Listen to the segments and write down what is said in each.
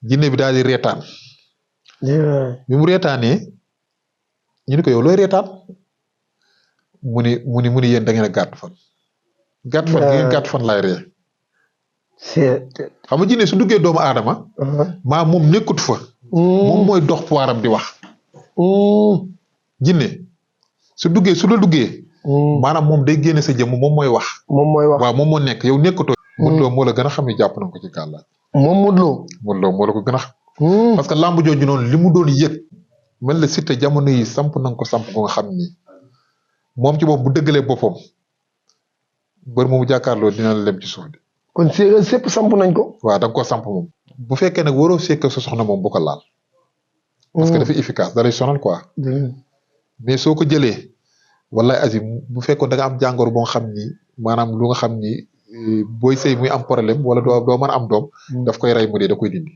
jinne bi daal di reetaan bi mu reetaanee ñu ne ko yow looy reetaan mu ni yéen da ngeen a gàtt fan gàtt fan gi ngeen gàtt fan laay ree xam nga jinne su duggee doomu aadama maa moom nekkut fa moom mooy dox pouvoiram di wax jinne su la duggee maanaam moom day génne sa jëmm moom mooy wax waaw moom moo nekk yow nekkatoo Modou Lo moo la gën a xam ne jàpp nañ ko ci gàllaaj moom Modou Lo moo la ko gën a xam parce que lamb jooju noonu li mu doon yëg mel la Siteu jamono yi samp nañ ko samp ko nga xam ni moom ci boppam bu dëggalee boppam bër moomu jàkkaarloo dina la lem ci suuf de kon séeréer sépp samp nañ ko waaw da nga koo samp moom bu fekkee nag waroo sekk sa soxna moom bu ko laal parce que dafa efficace da lay sonal quoi mais soo ko jëlee wallaay azim bu fekkoon da nga am jàngoro boo xam ni maanaam lu nga xam ni booy sëy muy am problème wala doo mën a am doom daf koy rey mu dee da koy dindi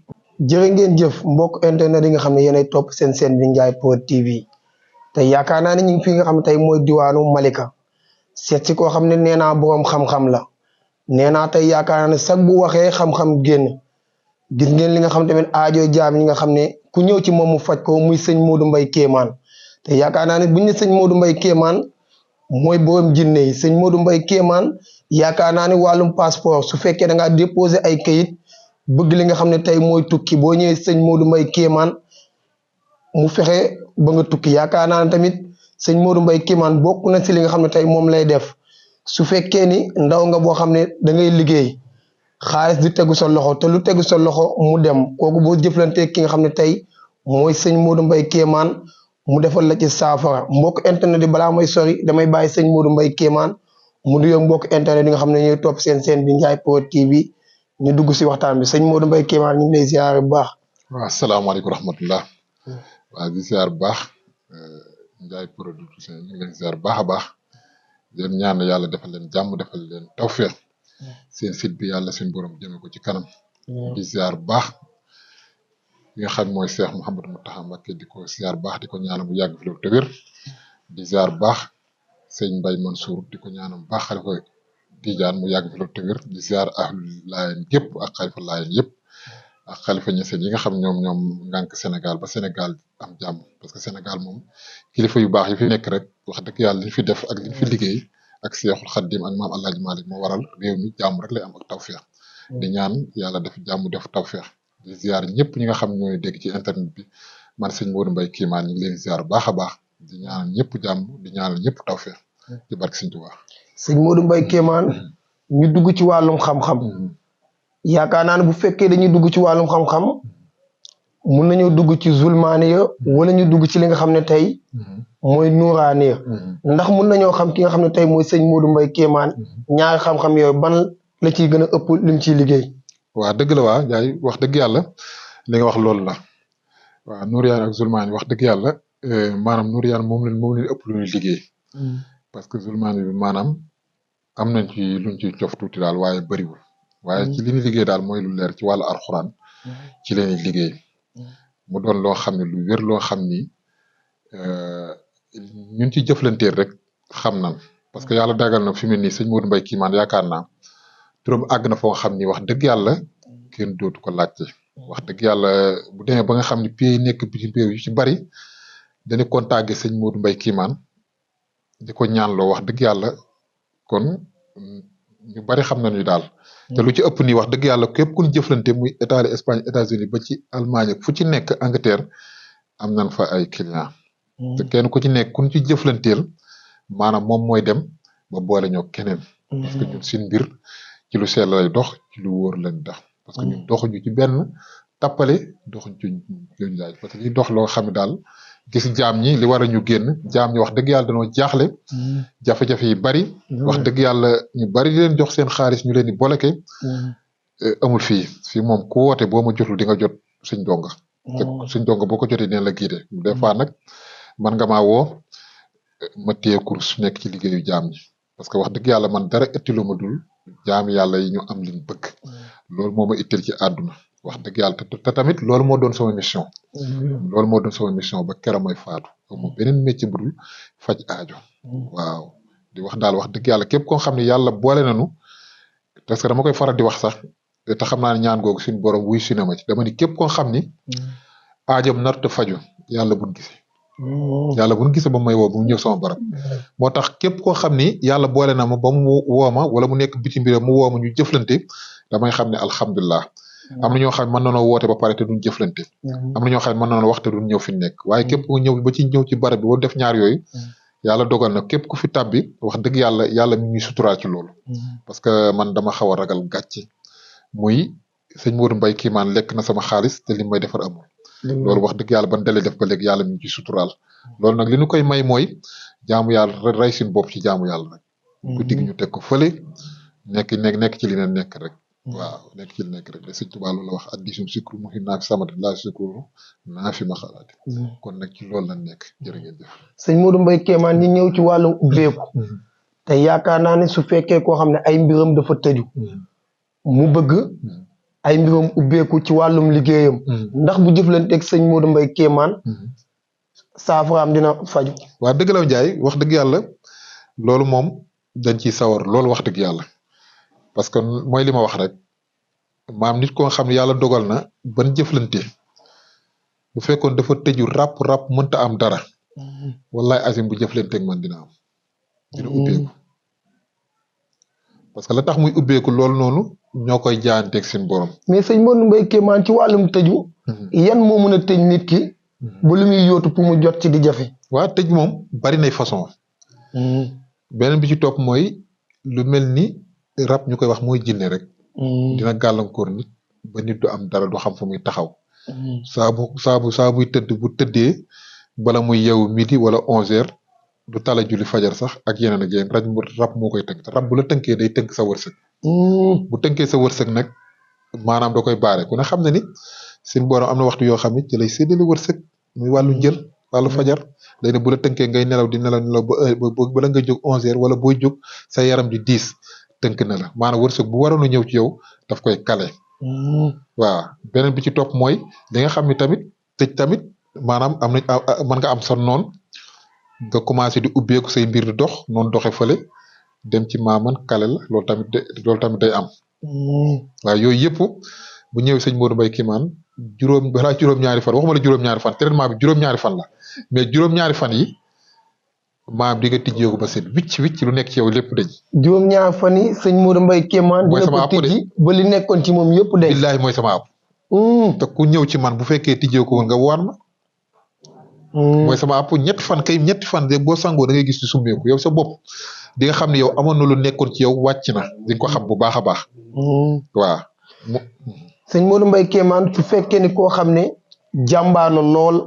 jërë ngeen jëf mbokk internet yi nga xam ne yéenay topp seen chaîne bi Ndiaye Pro TV te yaakaar naa ne ñu ngi fi nga xam ne tey mooy diwaanu Malika seet si koo xam ne nee naa boroom xam-xam la nee naa tey yaakaar naa ne sax bu waxee xam-xam génn gis ngeen li nga xam tamit aajo jaam ñi nga xam ne ku ñëw ci moom mu faj ko muy sëñ Modou Mbaye Kéemaan te yaakaar naa ne buñ ne sëñ Modou Mbaye Kéemaan mooy borom jinne yi sëñ Modou Mbaye Kéemaan yaakaar naa ne wàllum passeport su fekkee da ngaa déposé ay kayit bëgg li nga xam ne tey mooy tukki boo ñëwee sëñ Modou Mbaye Kéemaan mu fexe ba nga tukki yaakaar naa ne tamit sëñ Modou Mbaye Kéemaan bokk na si li nga xam ne tey moom lay def su fekkee ni ndaw nga boo xam ne da ngay liggéey xaalis di tegu sa loxo te lu tegu sa loxo mu dem kooku boo jëflantee ki nga xam ne tey mooy sëñ Modou Mbaye Kéemaan mu defal la ci saafara mbokk internet yi balaa may sori damay bàyyi sëñ Modou Mbaye Kéemaan mu nuyoo mbokk internet yi nga xam ne ñooy topp seen chaîne bi Ndiaye Pro TV ñu dugg si waxtaan bi sëñ Modou Mbaye Kéemaan ñu ngi lay ziar bu baax. waaw asalaamaaleykum rahmatullah waaw di ziar bu baax Ndiaye production ñu ngi leen ziar bu baax a baax leen ñaan yàlla defal leen jàmm defal leen tawféex seen site bi yàlla seen borom jëme ko ci kanam di ziar bu baax ki nga xam mooy Cheikh Mouhamadou Mountakha Mbacké di ko ziar bu baax di ko ñaanal bu yàgg fi loolu te wér di ziar bu baax sëñ Mbaye Mansour di ko ñaanal bu baax xalifa Tidiane mu yàgg fi loolu te wér di ziar ahlu Laayeen yëpp ak xalifa Laayeen yëpp ak xalifa ñeseen yi nga xam ñoom ngànk Sénégal ba Sénégal am jàmm parce que Sénégal moom kilifa yu baax yi fi nekk rek wax dëgg yàlla li ñu fi def ak li ñu fi liggéey ak Seexul Xaddim ak maam Alaaji Malik moo waral réew mi jàmm rek lay am ak tawféex di ñaan yàlla def jàmm def tawféex di ziar ñëpp ñi nga xam ñooy dégg ci internet bi man sëñ Modou Mbaye Kéemaan ñu ngi leen ziar baax a baax di ñaanal ñëpp jàmm di ñaanal ñëpp tawféex ci barke sëñ Tuubaa sëñ Modou Mbaye Kéemaan ñu dugg ci wàllum xam-xam yaakaar naa ne bu fekkee dañuy dugg ci wàllum xam-xam mun nañoo dugg ci zulmaaniya wala ñu dugg ci li nga xam ne tey mooy nuuraaniya ndax mun nañoo xam ki nga xam ne tey mooy sëñ Modou Mbaye Kéemaan ñaari xam-xam yooyu ban la ciy gën a ëpp lim ciy liggéey. waaw dëgg la waa Ndiaye wax dëgg yàlla li nga wax loolu la waaw nuuriyaan ak zulmaani wax dëgg yàlla maanaam nuuriyaan moom leen ëpp lu ñuy liggéey parce que zulmaani bi maanaam am nañ ci luñ ciy cof tuuti daal waaye bëriwul waaye ci li ñu liggéey daal mooy lu leer ci wàllu alxuraan ci leen liggéey mu doon loo xam ne lu wér loo xam ni ñun ci jëflanteel rek xam nan parce que yàlla dagal na fi mu ne nii sëñ Modou Mbaye Kéemaan yaakaar naa turam àgg na foo xam ni wax dëgg yàlla kenn dootu ko laajte wax dëgg yàlla bu demee ba nga xam ne pays nekk bitim réew yu ci bari dañu contacté sëñ Modou Mbaye Kéemaan di ko ñaanloo wax dëgg yàlla kon ñu bari xam nañu daal te lu ci ëpp nii wax dëgg yàlla képp ku ñu jëflante muy Italie Espagne États-Unis ba ci Allemagne fu ci nekk Angleterre am nañ fa ay clients te kenn ku ci nekk ku ñu ci jëflanteel maanaam moom mooy dem ba boole ñoo keneen parce que ñun suñ mbir ci lu sell lay dox ci lu wóor lañ dox parce que ñun doxuñu ci benn tappale doxuñ ci luñ laaj parce que li dox loo xam ne daal gis jaam ñi li war a ñu génn jaam ñi wax dëgg yàlla dañoo jaaxle jafe-jafe yi bari wax dëgg yàlla ñu bari di leen jox seen xaalis ñu leen di bloqué amul fii moom ku woote boo ma jotul di nga jot suñ donga te suñ donga boo ko jotee dina la giide des fois nag man nga maa woo ma téye course nekk ci liggéeyu jaam ñi parce que wax dëgg yàlla man dara ittilu ma dul jaam yàlla yi ñu am liñ bëgg loolu moo ma ittil ci àdduna wax dëgg yàlla te tamit loolu moo doon sama mission loolu moo doon sama mission ba keroog may faatu amu beneen métier bu dul faj aajo waaw di wax daal wax dëgg yàlla képp koo xam ne yàlla boole nañu parce que dama koy faral di wax sax te xam naa ne ñaan googu suñu borom wuy si na ma ci dama ni képp koo xam ni aajam narta faju yàlla buñ gisee yàlla buñ gisee ba may woo ba mu ñëw sama barab moo tax képp koo xam ni yàlla boole na ma ba mu woo ma wala mu nekk bitim biir mu woo ma ñu jëflante damay xam ne alhamdulilah am na ñoo xam ne mën nañoo woote ba pare te duñ jëflante am na ñoo xam ne mën nañoo wax te duñ ñëw fi nekk waaye képp ku ñëw ba ci ñëw ci barab bi ba def ñaar yooyu yàlla dogal na képp ku fi tàbbi wax dëgg yàlla mi ngi suturaal ci loolu parce que man dama xaw a ragal gàcce muy sëñ Modou Mbaye Kimane lekk na sama xaalis te li may defar amul loolu wax dëgg yàlla ban dalee def ba léegi yàlla mi ngi ci suturaal loolu nag li ñu koy may mooy jaamu yàlla rey suñu bopp ci jaamu yàlla nag guddi gi ñu teg ko fële nekk ci li ne nekk rek waaw nekk ci li nekk rek de sëñ Tuubaa loolu la wax addisum sikru mu xi naa fi samati laa sikru naa fi ma xalaati kon nag ci loolu la nekk jërë ngeen jëf sëñ Modou Mbaye Kimane ñi ñëw ci wàllum ubbeeku te yaakaar naa ne su fekkee koo xam ne ay mbiram dafa tëju mu bëgg ay mbiram ubbeeku ci wàllum liggéeyam ndax bu jëflanteeg sëñ Modou Mbaye Kimane saafaraam dina faju waa dëgg la Njaay wax dëgg yàlla loolu moom dañ ciy sawar loolu wax dëgg yàlla parce que mooy li ma wax rek maam nit ko xam ne yàlla dogal na ban jëflante bu fekkoon dafa tëju ràpp mënta am dara wallahi azim bu jëflanteeg man dina ubbeeku parce que la tax muy ubbeeku loolu noonu ñoo koy jaayanteeg seen borom. mais sëñ Modou Mbaye Kimane ci wàllum tëju. yan moo mën a tëj nit ki. ba lu muy yóotu pour mu jot ci di jafe. waa tëj moom bari nay façon. beneen bi ci topp mooy lu mel ni rab ñu koy wax mooy jinne rek. dina gàllankoor nit ba nit du am dara du xam fu muy taxaw. saa buy tëdd bu tëddee bala muy yeewu midi wala 11h du tala julli fajar sax ak yeneen ak yeneen rab moo koy tënk te rab bu la tënkee day tënk sa wërsëg. bu tënkee sa wërsëg nag maanaam da koy baare ku ne xam na ni seen borom am na waxtu yoo xam ne ci lay séddale wërsëg muy wàllu njël wàllu fajar léegi bu la tënkee ngay nelaw di nelaw ba bala nga jóg 11h wala booy jóg sa yaram di diis tënk na la maanaam wërsëg bu waroon a ñëw ci yow daf koy kale. waaw beneen bi ci topp mooy li nga xam ne tamit tëj tamit maanaam am na mën nga am sa noon nga commencé di ubbeeku say mbir di dox noonu doxe fële dem ci maaman kale la loolu tamit day am. waaw yooyu yëpp bu ñëwee sëñ Modou Mbaye Kimane juróom-ñaari fan waxuma la juróom-ñaari fan traitement bi juróom-ñaari fan la mais juróom-ñaari fan yi maam di nga tijjeeku ba set wicc lu nekk ci yow lépp dañ. juróom-ñaari fan yi sëñ Modou Mbaye Kimane. mooy sama àpp de dina ko tijji ba li nekkoon ci moom yëpp dañ. billaahi mooy sama àpp. te ku ñëw ci man bu fekkee tijjeeku woon nga waan ma. mooy sama àpp ñetti fan de boo sangoo da ngay gis ci summeeku yow sa bopp di nga xam ne yow amoon na lu nekkoon ci yow wàcc na di nga ko xam bu baax a baax. waaw. sëñ Modou Mbaye Kimane su fekkee ni koo xam ne jàmbaar na lool.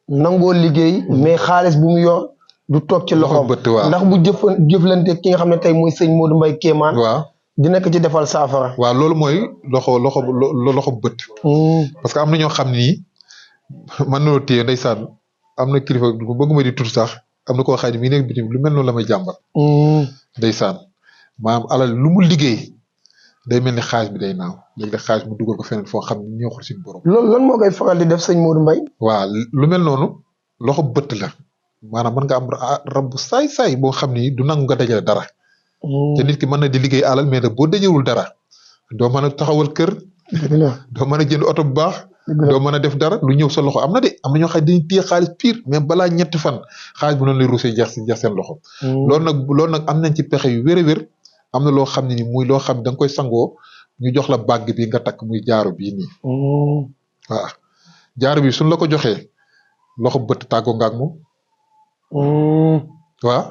nangoo liggéey. mais xaalis bu mu yor du toog ci loxoom. ndax bu jëflante ki nga xam ne tey mooy sëñ Modou Mbaye Kimane. waaw dina ko ci defal saafara. waaw loolu mooy loxo bët. parce que am na ñoo xam ni man noo téye ndeysaan am na kilifa bu bëgguma di tudd sax am na koo xam ne mii nekk bitim lu mel noonu la may jàmbat. ndeysaan maanaam alal lu mu liggéey day mel ni xaalis bi day naaw léegi nag xaalis mu dugal ko feneen foo xam ne ñoo suñu borom. loolu lan moo koy faral di def sëñ Modou Mbaye. waaw lu mel noonu loxo bët la maanaam mën nga am rab bu saay boo xam ni du nangu nga dajale dara. te nit ki mën na di liggéey alal mais nag boo dajewul dara doo mën a taxawal kër. doo mën a jënd oto bu baax. doo mën a def dara lu ñëw sa loxo am na de am na ñoo xam ne dañuy téye xaalis pire mais balaa ñetti fan xaalis bu noonu lay ruusee jeex seen loxo. loolu nag am nañ ci pexe yu wér am na loo xam ne ni muy loo xam ne da nga koy sangoo ñu jox la bàgg bi nga takk muy jaaro bii nii. waaw jaaro bi suñ la ko joxee loxo bët tàggoo nga ak moom. waaw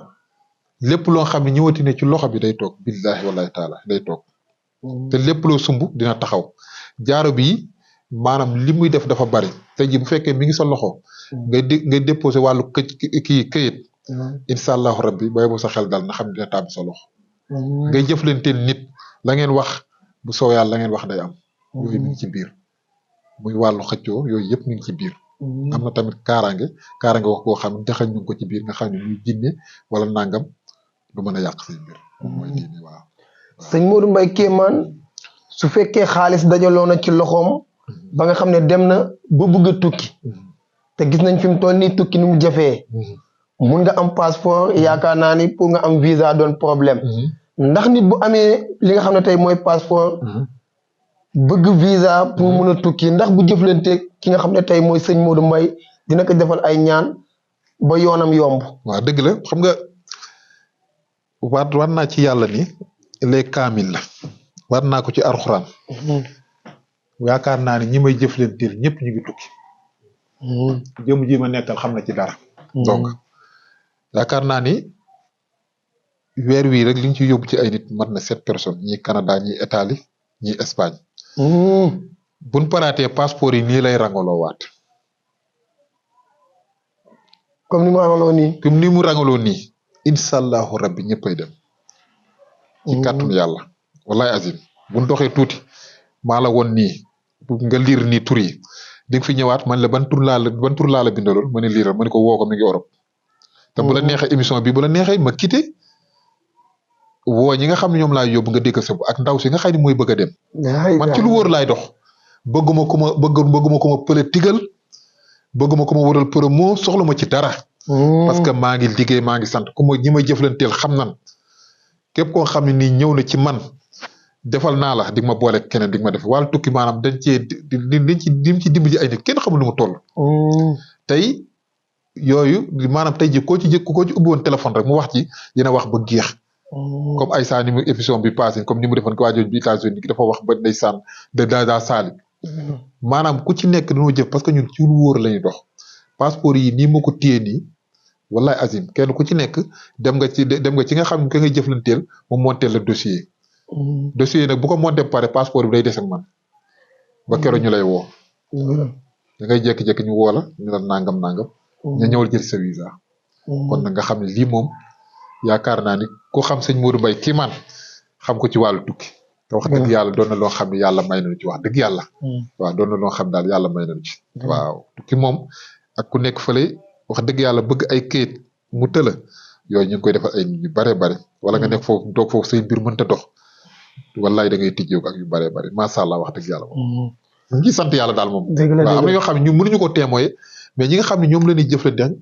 lépp loo xam ne ñëwati ne ci loxo bi day toog billaahi wallaahi taala day toog. te lépp loo sumb dina taxaw jaaro bi maanaam li muy def dafa bari tey jii bu fekkee mi ngi sa loxo. ngay déposé wàllu këyit. incha allahu rabbi booy bu sa xel dal na xam dina tàbbi sa loxo. ngay jëflante nit la ngeen wax bu soo yàlla la ngeen wax day am. yooyu mi ngi ci biir muy wàllu xëccoo yooyu yëpp mi ngi ci biir. am na tamit kaaraange wax koo xam ne jaxal ñu ko ci biir nga xam ne muy jinne wala nangam du mën a yàq seen biir. mooy diine waaw. sëñ Modou Mbaye Kimane su fekkee xaalis dajaloo na ci loxoom ba nga xam ne dem na ba bëgg a tukki te gis nañ fi mu toll nii tukki ni mu jafee mun nga am passeport yaakaar naa ni pour nga am visa doon problème ndax nit bu amee li nga xam ne tey mooy passeport bëgg visa pour mun a tukki ndax bu jëflante ki nga xam ne tey mooy sëñ Modou Mbaye dina ko defal ay ñaan ba yoonam yomb. waaw dëgg la xam nga war naa ci yàlla ni les kaamil la war naa ko ci alxuraan yaakaar naa ne ñi may jëflanteel ñëpp ñu ngi tukki jëm ji ma nekkal xam na ci dara donc yaakaar naa ni weer wii rek li ñu ci yóbbu ci ay nit mat na 7 personnes ñii Canada ñii Italie ñii Espagne buñ paraatee passeport yi nii lay rangaloo waat comme ni mu rangaloo nii comme ni mu rangaloo nii incha allahu rabbi ñëppay dem ci kàttanu yàlla wallahi azim buñ doxee tuuti maa la woon nii nga liir nii tur yi di nga fi ñëwaat man la ban tur laa la bindaloon ma ne liiral ma ne ko woo ko mi ngi Europe te bu la neexee émission bi bu la neexee ma quitté woo ñi nga xam ne ñoom laa yóbbu nga dégg sa ak ndaw si nga xam ne mooy bëgg a dem man ci lu wóor laay dox bëgguma ko ma pëletigal bëgguma ko ma wëral promo soxla ma ci dara parce que maa ngi liggéey maa ngi sant ku ma ñi may jëflanteel xam nan képp koo xam ne nii ñëw na ci man defal naa la di ma boole keneen di ma def wàllu tukki maanaam dañ cee di ci dimbali ay nit kenn xamul lu mu toll tey yooyu maanaam tey ji koo ci ubbi woon téléphone rek mu wax ci dina wax ba géex comme ay saa ni mu émission bi passé comme ni mu defoon ko waajoon bi États-Unis dafa wax ba ndeysaan daa saali maanaam ku ci nekk dañoo jëf parce que ñun ci lu wóor lañuy dox passeport yi nii ma ko téye nii wallahi azim kenn ku ci nekk dem nga ci nga xam ne ka ngay jëflanteel mu monter le dossier dossier nag bu ko monter pare passeport bi day des ak man ba keroog ñu lay woo da ngay jékki-jékki ñu woo la ñu la nangam ñu ñëwal jël sa visa kon nag nga xam ne lii moom yaakaar naa ni ku xam sëñ Modou Mbaye kii man xam ko ci wàllu tukki te wax dëgg yàlla doon na loo xam ne yàlla may nañu ci wax dëgg yàlla waaw doon na loo xam daal yàlla may nañu ci waaw tukki moom ak ku nekk fële wax dëgg yàlla bëgg ay këyit mu tëla yooyu ñu ngi koy defal ay nit yu bare bare wala nga nekk foofu toog foofu say mbir mënta dox wallaay da ngay tijjeeku ak yu bare bare macha allah wax dëgg yàlla moom ñu ngi sant yàlla daal moom waaw am na yoo xam ne ñu mënuñu ko témoigner mais ñi nga xam ne ñoom la ñuy jëflante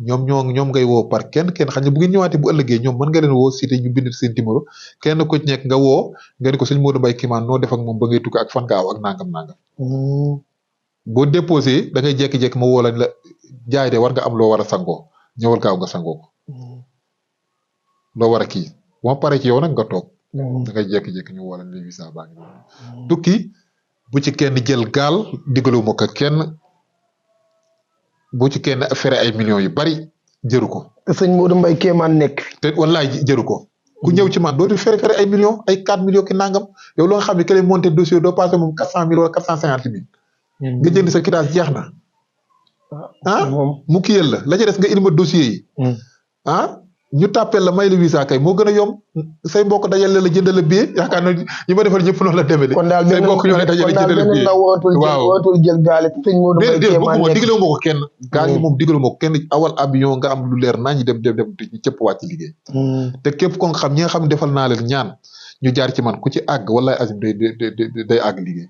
ñoom ngay woo par kenn xam ne bu ngeen ñëwaatee bu ëllëgee ñoom mën nga leen woo cité ñu bind seen numéro kenn ku ci nekk nga woo nga ne ko sëñ Modou Mbaye Kimane noo def ak moom ba ngay tukki ak fan gaaw ak nangam boo déposé da ngay jékki-jékki ma woo la jaay de war nga am loo war a sangoo ñëwal gaaw nga sangoo ko loo war a kii bu ma paree ci yow nag nga toog da ngay jékki-jékki ñu woo la ne visa baa ngi tukki bu ci kenn jël gaal digalu ma ko kenn bu ci kenn fere ay millions yu bari jëru ko. te sëñ Modou Mbaye Kimane nekk. te wallaay jëru ko ku ñëw ci man doo di fere ay millions ay 4 millions ki nangam yow loo nga xam ne que lay monté dossier doo passé moom 400 000 wala 450 000. nga jënd sa quittance jeex na. mu kiyal la ca des nga indi ma dossier yi. ñu tàppel la may la visa kay moo gën a yomb say mbokk dajale la jëndal la billet yaakaar na ñi ma defal ñëpp noonu la demee de. kon daal say mbokk ñoo lay dajale jëndal la billet waaw wootul jël gaal it sëñ Modou Mbaye Kimane nekk digale ma ko kenn. gaal yi moom digale ma ko kenn awal avion nga am lu leer naa ñu dem ñu cëpp wàcc liggéey. te képp ko nga xam ñi nga xam ne defal naa leen ñaan ñu jaar ci man ku ci àgg wallaay azim day àgg liggéey.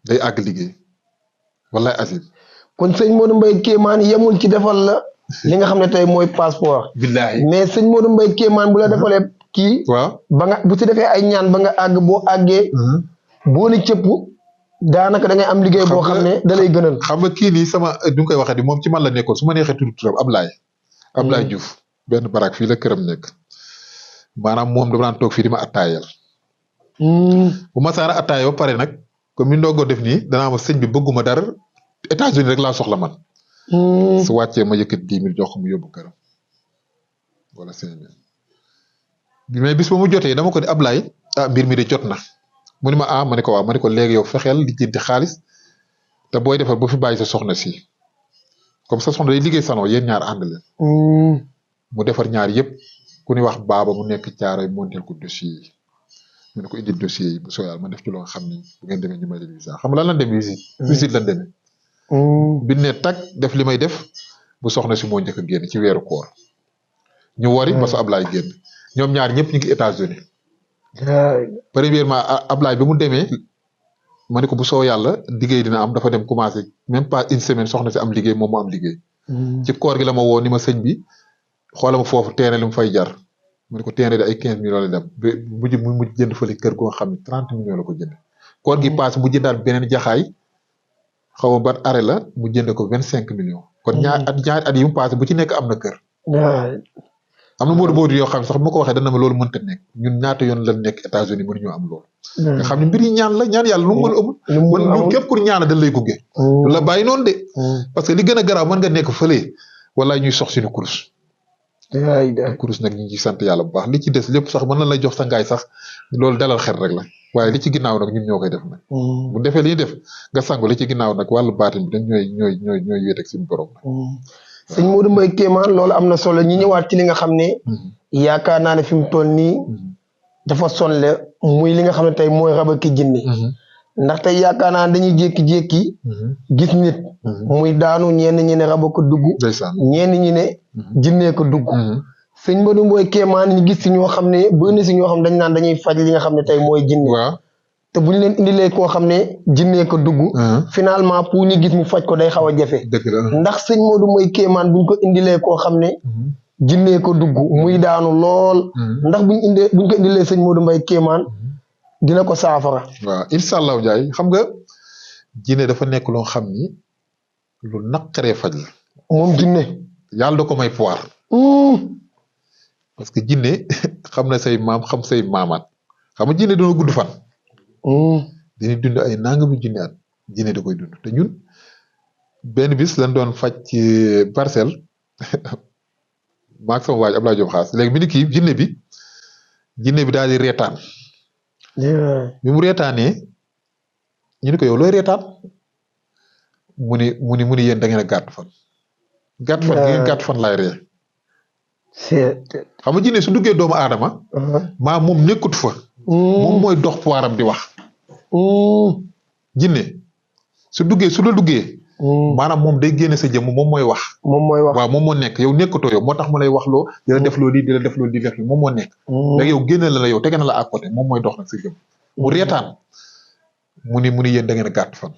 day àgg liggéey wallaay azim. kon sëñ Modou Mbaye Kimane yemul ci defal la. li nga xam ne tey mooy passeport. billahi mais sëñ Modou Mbaye Kimane bu la defalee kii. waaw ba nga bu si defee ay ñaan ba nga àgg boo àggee. boo ne cëpp daanaka da ngay am liggéey boo xam ne da lay gënal. xam nga kii nii sama du nga koy waxee di moom ci man la nekkoon su ma neexee tudd turam Ablaye Diouf benn barak fii la këram nekk maanaam moom dama daan toog fii di ma attaayal. bu ma saara attaaya ba pare nag comme ni ndogoo def nii danaa ma sëñ bi bëgguma dara États-Unis rek laa soxla man. su wàccee ma yëkkat 10 000 jox ko mu yóbbu këram wala 5 000 mais bis ba mu jotee dama ko di Ablaye mbir mi de jot na mu ne ma ma ne ko waaw ma ne ko léegi yow fexeel lijjanti xaalis te booy defar bu fi bàyyi sa soxna si comme sa soxna day liggéey salon yéen ñaar ànd leen mu defar ñaar yëpp ku ni wax baaba mu nekk caaray montel ko dossier yi mu ne ko indil dossier yi bu soo yàlla ma def ci loo xam ni bu ngeen demee ñu may leen visa xam nga lan lan dem visite lan demee bi ne tag def li may def bu soxna si moo njëkk a génn ci weeru koor ñu wari ba sa Ablaye génn ñoom ñaar ñëpp ñu ngi États-Unis premièrement Ablaye bi mu demee ma ne ko bu soo yàlla liggéey dina am dafa dem commencé même pas une semaine soxna si am liggéey moom mu am liggéey ci koor gi la ma woo ni ma sëñ bi xoola ma foofu teene li mu fay jar ma ne ko terrain de ay 15 millions la dem ba mujj jënd fële kër goo xam ne 30 millions la ko jënd koor gi paase mu jëndaat beneen jaxaay xaw ma ban arrêt la mu jënd ko 25 millions kon ñaari at yi mu paase bu ci nekk am na kër am na moodu yoo xam ne sax bu ma ko waxee dana ma loolu mënta nekk ñun ñaata yoon la nekk États-Unis mënuñoo am loolu nga xam ne mbir yi ñaan la ñaan yàlla lu mu mën amul lu képp pour ñaana dañ lay gunge du la bàyyi noonu de parce que li gën a garaaw mën nga nekk fële wala ñuy sox suñu kurus kurus nag ñu ngi sant yàlla bu baax li ci des lépp sax mën na lay jox sa ngaay sax loolu dalal xel rek la waaye li ci ginnaaw nag ñun ñoo koy def nag bu defee li ñuy def nga sangu li ci ginnaaw nag wàllu baatin bi dañ ñooy wéet ak suñu borom nag sëñ Modou Mbaye Kéemaan loolu am na solo ñu ñëwaat ci li nga xam ne yaakaar naa ne fi mu toll nii dafa sonle muy li nga xam ne tey mooy rab ak jinne ndax tey yaakaar naa dañuy jékki-jékki gis nit muy daanu ñenn ñi ne rab ko dugg ñenn ñi ne jinnee ko dugg sëñ Modou Mbaye Kéemaan ñu gis si ñoo xam ne bëri na si ñoo xam dañ naan dañuy faj li nga xam ne tey mooy jinne te bu ñu leen indilee koo xam ne jinnee ko dugg finalement pour ñu gis mu faj ko day xaw a jafe ndax sëñ Modou Mbaye Kéemaan buñ ko indilee koo xam ne jinnee ko dugg muy daanu lool ndax buñ ko indilee sëñ Modou Mbaye Kéemaan dina ko saafara waaw incha allahu Ndiaye xam nga jinne dafa nekk loo xam ni lu naqaree faj la moom jinne yàlla da ko may pouvoir parce que jinne xam na say maam xam say maamaat xam nga jinne dina gudd fan dina dund ay nangami junni at jinne da koy dund te ñun benn bis lañ doon faj ci parcelle maag sama waaj Abdoulaye Diop xaas léegi bi ni kii jinne bi daal di reetaan bi mu reetaanee ñu ne ko yow looy reetaan mu ni yéen da ngeen a gàtt fan gàtt fan laay ree xam nga jinne su duggee doomu aadama maa moom nekkut fa moom mooy dox pouvoiram di wax jinne su la duggee maanaam moom day génne sa jëmm moom mooy wax waaw moom moo nekk yow nekkatoo yow moo tax mu lay wax loo di la def loo lii di la def loo di def lii moom moo nekk léegi yow génne la yow tege na la à côté moom mooy dox nag sa jëmm mu reetaan mu ni yéen da ngeen a gàtt fan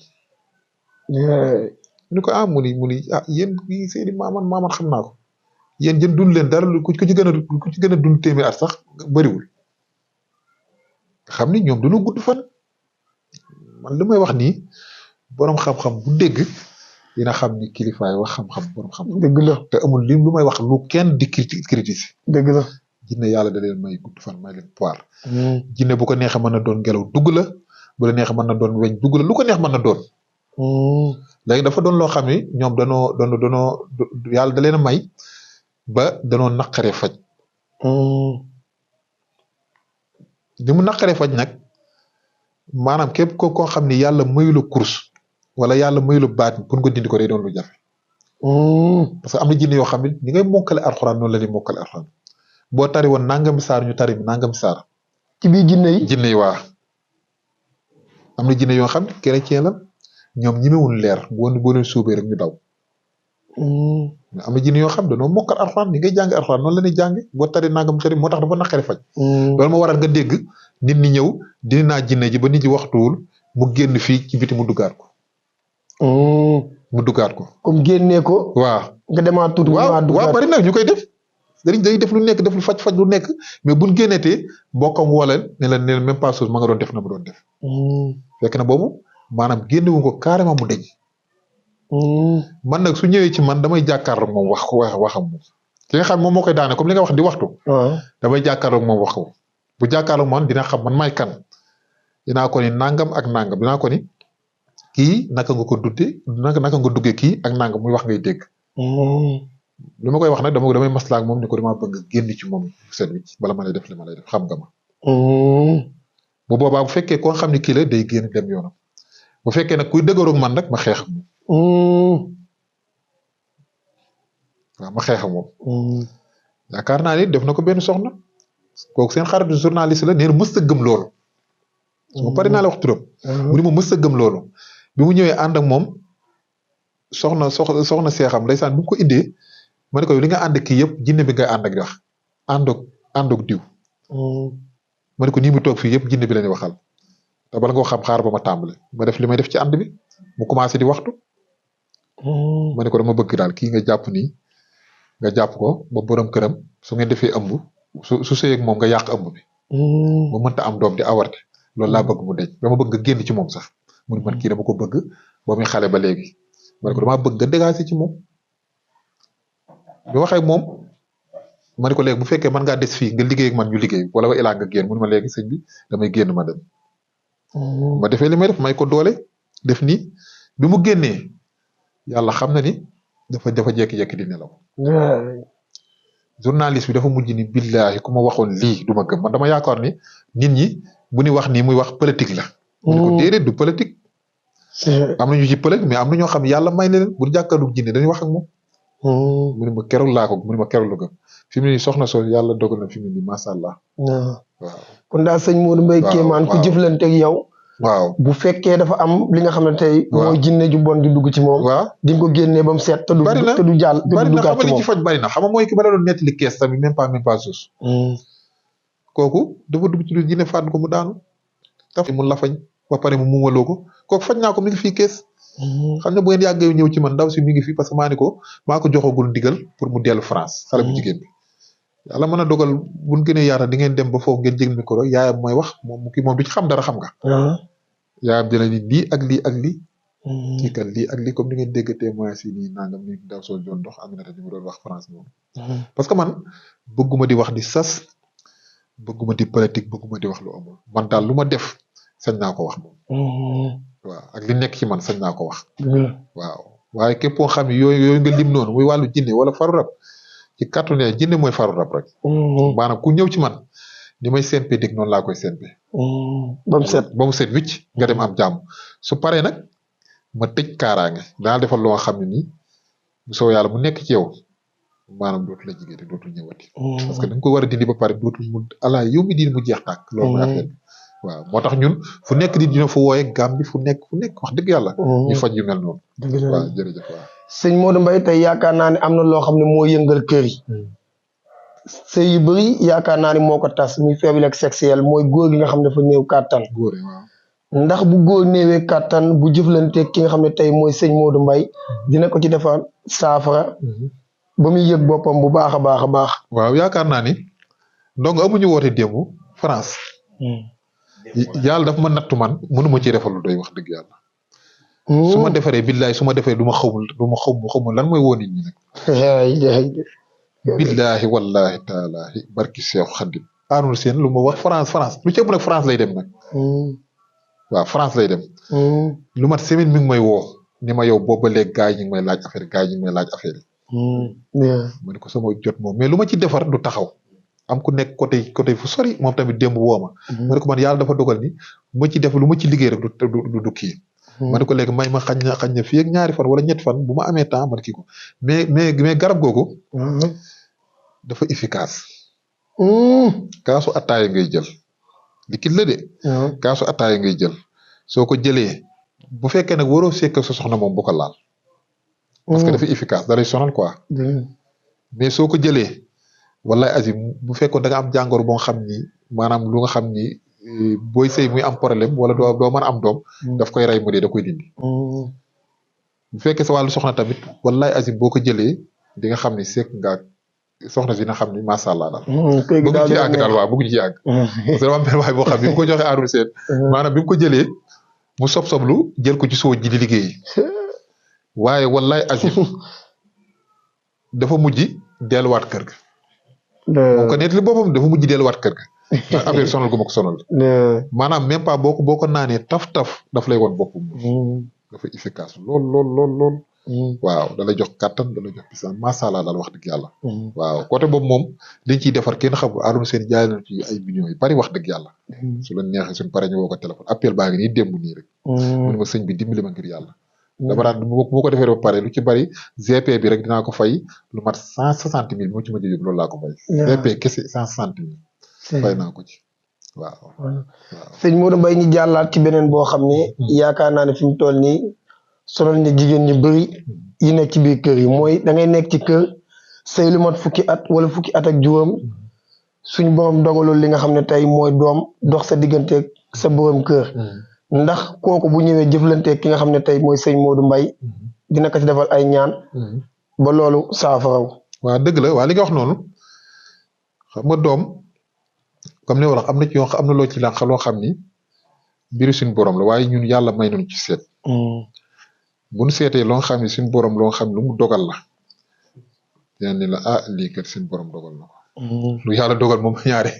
mu ni ko mu ni yéen yi seeni maaman xam naa ko yéen jën dund leen dara ku ci gën a dund téeméer at sax bëriwul xam ni ñoom dañoo gudd fan man li may wax nii boroom xam-xam bu dégg dina xam ni kilifaay wax xam-xam boroom xam-xam dëgg la te amul lim lu may wax lu kenn di critiquer dëgg la jinne yàlla da leen may gudd fan may leen pouvoir jinne bu ko neexee mën na doon ngelaw dugg la bu la neexee mën na doon weñ dugg la lu ko neex mën na doon léegi dafa doon loo xam ni ñoom danoo yàlla da leen a may ba danoo naqaree faj li mu naqaree faj nag maanaam képp koo xam ni yàlla mayula course wala yàlla mayula baat pour nga dindi ko day doon lu jafe parce que am na jinne yoo xam ne ni ngay mokkale alxuraan noonu la ñuy mokkale alxuraan boo tari woon nangami saar ñu tari nangami saar ci biir jinne yi waa am na jinne yoo xam ne chrétien la ñoom ñimewul leer boo leen suubee rek ñu daw am na jinne yoo xam dañoo mokkal alxuraan ni ngay jàng alxuraan noonu la ñuy jàng boo tari nangam tari moo tax dafa naqari faj loolu moo waral nga dégg nit ñi ñëw dina naa jinne ji ba nit ñi waxtuwul mu génn fii ci biti mu duggaat ko comme génnee ko waaw nga demaat tuuti waaw bari na ñu koy def day def lu nekk def lu faj lu nekk mais buñ génneetee mbokkam woo leen ne la même pas chose ma nga doon def na mu doon def fekk na boobu maanaam génnewu ko carrément mu deñ man nag su ñëwee ci man damay jàkkaarloog moom waxam moom ki nga xam moom moo koy daane comme li nga wax di waxtu damay jàkkaarloog moom wax ko bu jàkkaarloog man dina xam man may kan dinaa ko ni nangam ak nangam dinaa ko ni kii naka nga ko dudde naka nga duggee kii ak nangam muy wax ngay dégg li ma koy wax nag damay maslaak moom ni ko dama bëgg génn ci moom seen wicc bala ma lay def li ma lay def xam nga ma bu boobaa bu fekkee koo xam ne kii la day génn dem yoonam bu fekkee nag kuy dëgëroog man nag ma xeex ak moom waaw ma xeex ak moom yaakaar naa ni def na ko benn soxna kooku seen xaritu journaliste la nee na mës a gëm loolu ma pare naa la wax turam mu ni ma mës a gëm loolu bi mu ñëwee ànd ak moom soxna seexam ndeysaan bi mu ko indee ma ne ko li nga ànd kii yëpp jinne bi ngay ànd ak di wax àndoog diw ma ne ko nii mu toog fii yëpp jinne bi la ñuy waxal te bala nga ko xam xaar ba ma tàmbale ma def li may def ci ànd bi mu commencé di waxtu ma ne ko dama bëgg daal kii nga jàpp nii nga jàpp ko ba borom këram su ngeen defee ëmb su sëyeeg moom nga yàq ëmb bi mu mënta am doom di avorté loolu laa bëgg mu deñ dama bëgg nga génn ci moom sax mu ne man kii dama ko bëgg ba muy xale ba léegi ma ne ko damaa bëgg nga dégager ci moom bi waxee moom ma ne ko léegi bu fekkee mën ngaa des fii nga liggéey ak man ñu liggéey wala ilaa nga génn mu ne ma léegi sëñ bi damay génn ma dem ma defee li may def may ko doole def nii bi mu génnee yàlla xam na ni dafa jékki-jékki di nelaw journaliste bi dafa mujj ni billahi ku ma waxoon lii du ma gëm man dama yaakaar ni nit ñi bu ñu wax nii muy wax politique la. mu ne ko déedéet du politique. am na ñu ci politique mais am na ñoo xam yàlla may na leen bu jàkkaarloog jinne dañuy wax ak moom. mu ne ma keroog laa ko mu ne ma keroog la gëm fi mu ne nii soxna soo yàlla dogal na fi mu ne nii macha allah. waaw kon daal sëñ Modou Mbaye Kéemaan ku jëflanteeg yow. waaw bu fekkee dafa am li nga xam ne tey. mooy jinne ju bon di dugg ci moom. waaw di nga ko génnee ba mu seet. te du jàll te du duggaat ci moom bari na xam nga li ci faj bari na xam nga mooy ki ba la doon nettali kees tamit même pas sus. kooku dafa dugg ci lu jinne fànn ko mu daanu. taf mu lafañ ba pare mu mumaloo ko kooku faj naa ko mi ngi fii kees. xam ne bu ngeen yàggee ñëw ci man ndaw si mi ngi fi parce que maa ko joxagul ndigal pour mu dellu France xale bu jigéen bi. yàlla mën a dogal bu ñu gënee yaata di ngeen dem ba foofu ngeen jël micro yaayam mooy wax moom du ci xam dara xam nga. yaayam dina ni lii ak lii ak lii. kii kan lii ak lii comme ni ngeen dégg témoignage yi nii nangam ni daw soo doon dox Aminata ni mu doon wax France moom. parce que man bëgguma di wax di sas bëgguma di politique bëgguma di wax lu amul man daal lu ma def sañ naa ko wax moom. waaw ak li nekk ci man sañ naa ko wax. waaw waaye képp koo xam ne yooyu nga lim noonu muy wàllu jinne wala faru rab ci kàttu ne jinne mooy faru rab rek. maanaam ku ñëw ci man ni may sempe dégg noonu laa koy sempe. ba mu set wicc nga dem am jàmm su paree nag ma tëj kaaraange danaa defal loo xam ne nii bu soo yàlla mu nekk ci yow maanaam dootu la jigéen te dootul ñëwati. parce que da nga ko war a dindi ba pare dootul mu ala yow mi diin mu jeex tàkk. loolu mooy affaire bi waaw moo tax ñun fu nekk di dina fa wooye Gàmbi fu nekk wax dëgg yàlla. ñu faj yu mel noonu. waaw jërëjëf waaw. sëñ Modou Mbaye tey yaakaar naa ne am na loo xam ne moo yëngal kër yi. sëy yu bëri yaakaar naa ne moo ko tas muy faiblesse sexuelle mooy góor gi nga xam ne dafa néew kàttan. góor waaw. ndax bu góor néewee kàttan bu jëflanteeg ki nga xam ne tey mooy sëñ Modou Mbaye dina ko ci defar saafara. ba muy yëg boppam bu baax a baax a baax. waaw yaakaar naa ni donc amuñu woote démb France. yàlla dafa ma nattu man mënuma ci defal lu doy wax dëgg yàlla. su ma defaree billaay su ma defaree du ma xamul lan mooy woo nit ñi nag. billahi wallahi taalaahi barki Seex Xadim aanul seen lu ma wax France lu ci ëpp nag France lay dem nag. waaw France lay dem. lu mat semaine mi ngi may woo ni ma yow boobu ba léegi gars yi ñu ngi may laaj affaire ma ne ko sama jot moom mais lu ma ci defar du taxaw. am ku nekk côté fu sori moom tamit démb woo ma. ma ne ko man yàlla dafa dogal ni lu ma ci def lu ma ci liggéey rek du kii. ma ne ko léegi may ma xañ na fii ak ñaari fan wala ñetti fan bu ma amee temps man kii ko mais garab googu. dafa efficace. kaasu attaaya ngay jël. liquide la de. kaasu attaaya ngay jël. soo ko jëlee bu fekkee nag waroo sekk sa soxna moom bu ko laal. parce que dafa efficace da lay sonal quoi. mais soo ko jëlee. wallaay azim bu fekkoon da nga am jàngoro boo xam ni maanaam lu nga xam ni booy sëy muy am problème wala doo mën a am doom. daf koy rey mu dee da koy dindi. bu fekkee sa wàllu soxna tamit wallaay azim boo ko jëlee di nga xam ni sekk nga soxna si nga xam ni macha allah daal. bëgg ci àgg daal waaw bëgg ci àgg. parce que dama am benn waay boo xam ni bu ko joxee aarul seen. maanaam bi mu ko jëlee mu sob-soblu jël ko ci soo ji di liggéey. waaye wallaay azim dafa mujj delluwaat kër ga. moom ko nettali boppam dafa mujj delluwaat kër ga. affaire sonal gu ma ko sonal. maanaam même pas boo ko naanee taf daf lay woon boppam. dafa efficace lool. waaw da lay jox kàttan da lay jox puissance macha allah daal wax dëgg yàlla. waaw côté boobu moom liñ ciy defar kenn xamul Arouna Sène jaay na ci ay millions yu bari wax dëgg yàlla. su la neexee suñ paree ñu woo ko téléphone appel baa ngi nii démb nii rek. mu ne ma sëñ bi dimbali ma ngir yàlla. dama daan bu ko defee ba pare lu ci bari GP bi rek dinaa ko fay lu mat 160 000 moo ci mën a yóbbu loolu laa ko fay. GP kese 160 000. fay naa ko ci waaw. sëñ Modou Mbaye ñu jàllaat ci beneen boo xam ne. yaakaar naa ne fi mu toll nii sonal na jigéen ñu bëri yi nekk ci biir kër yi mooy da ngay nekk ci kër sëy lu mat fukki at wala fukki at ak juróom suñu borom dogalul li nga xam ne tey mooy doom dox sa digganteeg sa borom kër. ndax kooku bu ñëwee jëflante ki nga xam ne tey mooy sëñ Modou Mbaye dina ko ci defal ay ñaan ba loolu saafaraw. waaw dëgg la waa li nga wax noonu xam nga doom comme ni wax am na ci yoo am na loo ci lànq loo xam ni mbiru suñu borom la waaye ñun yàlla may nañu ci seet. bu ñu seetee loo xam ne suñu borom loo xam lu mu dogal la dinañ ne la ah lii kat suñu borom dogal na ko. lu yàlla dogal moom ñaare.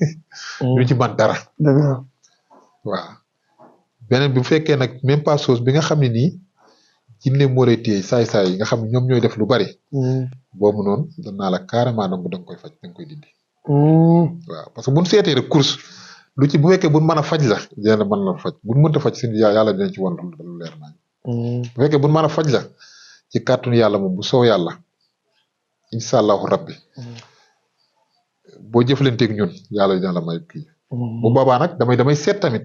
ñu ci man dara. waaw beneen bi bu fekkee nag même pas chose bi nga xam ne nii jinne moo lay téye saay-saay yi nga xam ne ñoom ñooy def lu bari. boobu noonu danaa la carrément donc da nga koy faj da nga koy dindi. waaw parce que bu ñu seetee rek course lu ci bu fekkee bu mën a faj la dina mën la faj bu mënta faj suñu yàlla dinañ ci wan lu leer nañ. bu fekkee bu mën a faj la ci kàttanu yàlla moom bu soow yàlla incha allahu rabbi boo jëflanteeg ñun yàlla dina la may kii. bu boobaa nag damay seet tamit.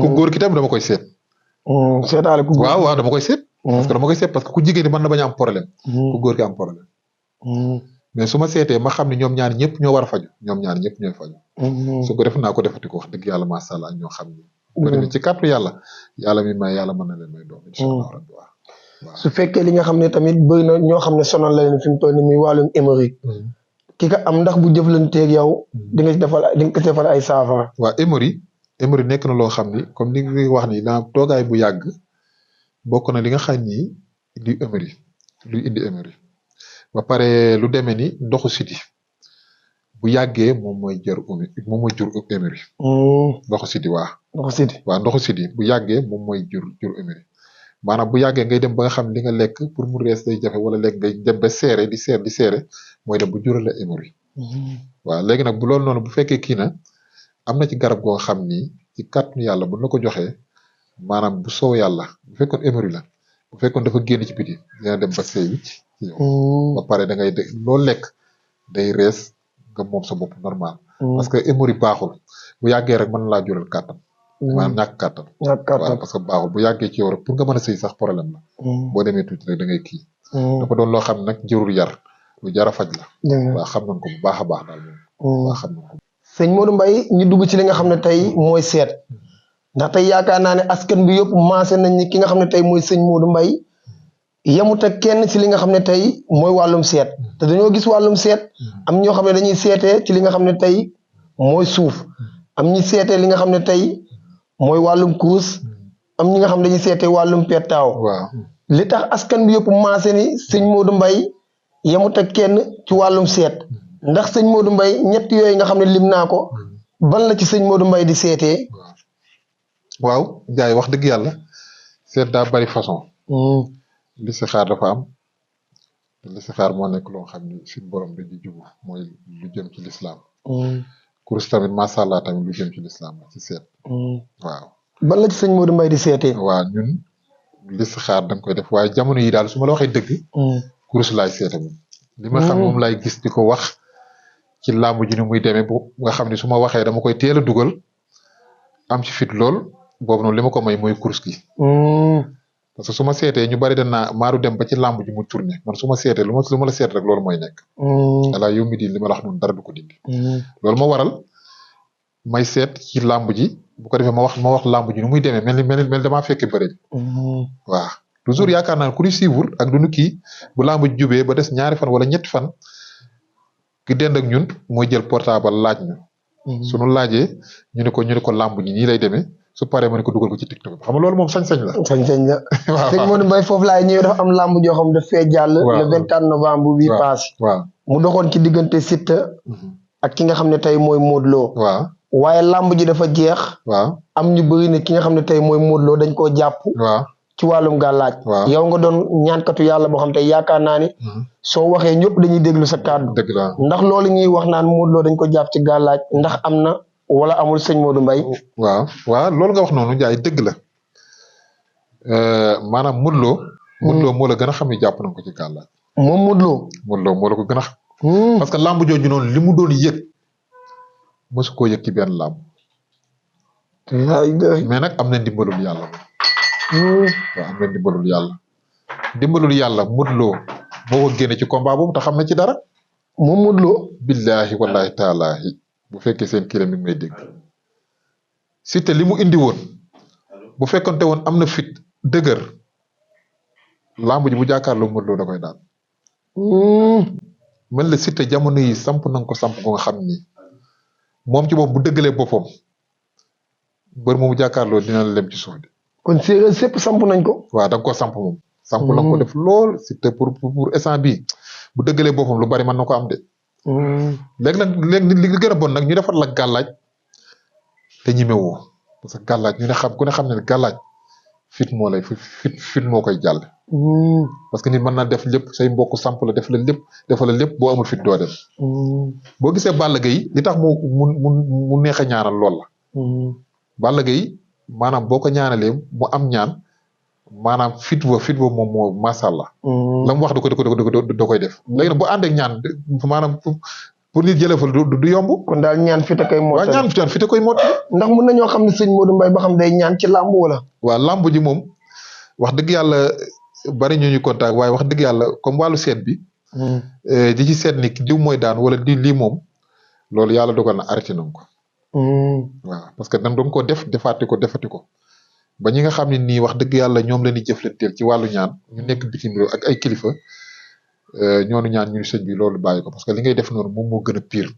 ku góor ki tamit dama koy seet. seetaale ku góor waaw dama koy seet. parce que dama koy seet parce que ku jigéen ñi mën na bañ a am problème. ku góor ki am problème. mais su ma seetee ma xam ne ñoom ñaar ñëpp ñoo war a faju ñoom ñaar ñëpp ñooy faju. su ko def naa ko defati ko wax dëgg yàlla macha allah ñoo xam ni. bu demee ci kàttu yàlla mi may yàlla mën na leen may doom. incha allah rabbi waaw. su fekkee li nga xam ne tamit bëri na ñoo xam ne sonal la leen fi mu toll nii muy wàllum hémorroïde. ki ka am ndax bu jëflanteeg yow. di nga ko defal ay saafara. waaw hémorroïde nekk na loo xam ni comme li nga wax ni naa toogaay bu yàgg bokk na li nga xam ni luy hémorroïde luy indi hémorroïde ba pare lu demee ni ndoxu siti bu yàggee moom mooy jur hémorroïde. ndoxu siti waaw. ndoxu siti bu yàggee moom mooy jur hémorroïde maanaam bu yàggee ngay dem ba nga xam li nga lekk pour mu rees day jafe wala lekk ngay dem ba seere di seere mooy dem bu jural la hémorroïde. waaw léegi nag bu loolu noonu bu fekkee kii na am na ci garab goo xam ni ci kàttanu yàlla bu la ko joxee maanaam bu soow yàlla bu fekkoon hémorroïde la bu fekkoon dafa génn ci biti dina dem ba seey wicc ci yow. ba pare da ngay loolu lekk day rees nga moom sa bopp normal. parce que hémorroïde baaxul bu yàggee rek mën na laa jural kàttan. maanaam ñàkk kàttan. waaw parce que baaxul bu yàggee ci yow rek pour nga mën a sëy sax problème la. boo demee tuuti rek da ngay kii. dafa doon loo xam ne nag jërul yar lu jar a faj la. waaw xam nañ ko bu baax a baax daal moom. waaw xam nañ ko. sëñ Modou Mbaye ñu dugg ci li nga xam ne tey mooy seet ndax tey yaakaar naa ne askan bi yëpp maase nañ ni ki nga xam ne tey mooy sëñ Modou Mbaye yemut ak kenn ci li nga xam ne tey mooy wàllum seet te dañoo gis wàllum seet am ñoo xam ne dañuy seetee ci li nga xam ne tey mooy suuf am ñi seetee li nga xam ne tey mooy wàllum kuus am ñi nga xam ne dañuy seetee wàllum pettaaw. waaw li tax askan bi yëpp maase ni sëñ Modou Mbaye yemut ak kenn ci wàllum seet. ndax sëñ Modou Mbaye ñett yooyu nga xam ne lim naa ko ban la ci sëñ Modou Mbaye di seetee. waaw jaay wax dëgg yàlla seet daa bari façon. listixaar dafa am te listixaar moo nekk loo xam ni suñu borom dañuy jubu mooy lu jëm ci lislaam. kurus tamit macha allah tamit lu jëm ci lislaam la ci seet. waaw ban la ci sëñ Modou Mbaye di seetee. waaw ñun listixaar da nga koy def waaye jamono yi daal su ma la waxee dëgg. kurus laay seete moom. li ma xam moom laay gis di ko wax. ci làmb ji ni muy demee bu nga xam ne su ma waxee dama koy teel a dugal am ci fit lool boobu noonu li ma ko may mooy course gi. parce que su ma seetee ñu bari danaa maaru dem ba ci làmb ji mu tourné man su ma seetee lu ma la seet rek loolu mooy nekk. voilà yow mi di li ma la wax noonu dara du ko dindi. loolu moo waral may seet ci làmb ji bu ko defee ma wax làmb ji ni muy demee mel damaa fekke bëri. waaw toujours yaakaar naa ne ku ñu suivre ak du ñu kii bu làmb ji jubee ba des ñaari fan wala ñetti fan. ki dend ak ñun mooy jël portable laaj ñu. sunu laajee ñu ne ko làmb ñi nii lay demee su paree ma ne ko dugal ko ci TikTok bi xam nga loolu moom sañ-sañ la. sañ-sañ la. waaw sëñ Modou Mbaye foofu laay ñëwee dafa am làmb joo xam daf fee jàll. le 24 novembre bii passé. waaw mu doxoon ci diggante Siteu. ak ki nga xam ne tey mooy Modou Lo. waaw waaye làmb ji dafa jeex. waaw am ñu bëri ne ki nga xam ne tey mooy Modou Lo dañ koo jàpp. waaw ci wàllum gàllaaj. waaw yow nga doon ñaankatu yàlla boo xam te yaakaar naa ni. soo waxee ñëpp dañuy déglu sa kàddu. dëgg la ndax loolu ñuy wax naan Modou Lo dañ ko jàpp ci gàllaaj ndax am na wala amul sëñ Modou Mbaye. waaw loolu nga wax noonu Ndiaye dëgg la maanaam Modou Lo. Modou Lo moo la gën a xam ne jàpp nañ ko ci gàllaaj. moom Modou Lo. Modou Lo moo la ko gën a xam. parce que làmb jooju noonu li mu doon yëg mosu koo yëg ci benn làmb. mais nag am na ndimbalul yàlla moom. waaw am na ndimbalul yàlla. ndimbalul yàlla Modou Lo moo ko génne ci combat boobu te xam na ci dara. moom Modou Lo. billahi wallahi taalaahi bu fekkee seen kii la mi ngi may dégg. Siteu li mu indi woon bu fekkonte woon am na fit dëgër lamb ji bu jàkkaarloo Modou Lo da koy daan. mën la Siteu jamono yi samp nañ ko samp ko nga xam ni moom ci bopp bu dëggalee boppam mbër moomu jàkkaarloo dina la lem ci suuf de. kon séeréer sépp samp nañ ko. waaw da nga koo samp moom. samp la ko def lool Siteu pour instant bii bu dëggalee boppam lu bari mën na ko am de. léegi nag léegi li gën a bon nag ñu defar la gàllaaj te ñemewoo parce que gàllaaj ñu ne xam ku ne xam ne gàllaaj fit moo lay fit moo koy jàll. parce que nit mën naa def lépp say mbokk samp la def la lépp defal la lépp boo amul fit doo dem. boo gisee Balla Gaye li tax mu neex a ñaanal lool la. Balla Gaye maanaam boo ko ñaanalee mu am ñaan maanaam fit ba moom moo macha allah. la mu wax da koy def. léegi nag bu ànd ak ñaan maanaam pour nit jëlee fa du yomb. kon daal ñaan fit a koy mottali waaw ñaan fit a koy mottali. ndax mun nañoo xam ne sëñ Modou Mbaye ba xam day ñaan ci làmb wala. waaw làmb ji moom wax dëgg yàlla bari ñu contact waaye wax dëgg yàlla comme wàllu seet bi. di ci seet ni diw mooy daan wala di lii moom loolu yàlla dogal na arrêté nañ ko. waaw parce que dañ doon ko defati ko ba ñi nga xam ne nii wax dëgg yàlla ñoom la ñuy jëflanteel ci wàllu ñaan ñu nekk bitim réew ak ay kilifa ñoonu ñaan ñu sëñ bi loolu bàyyi ko parce que li ngay def noonu moom moo gën a pire.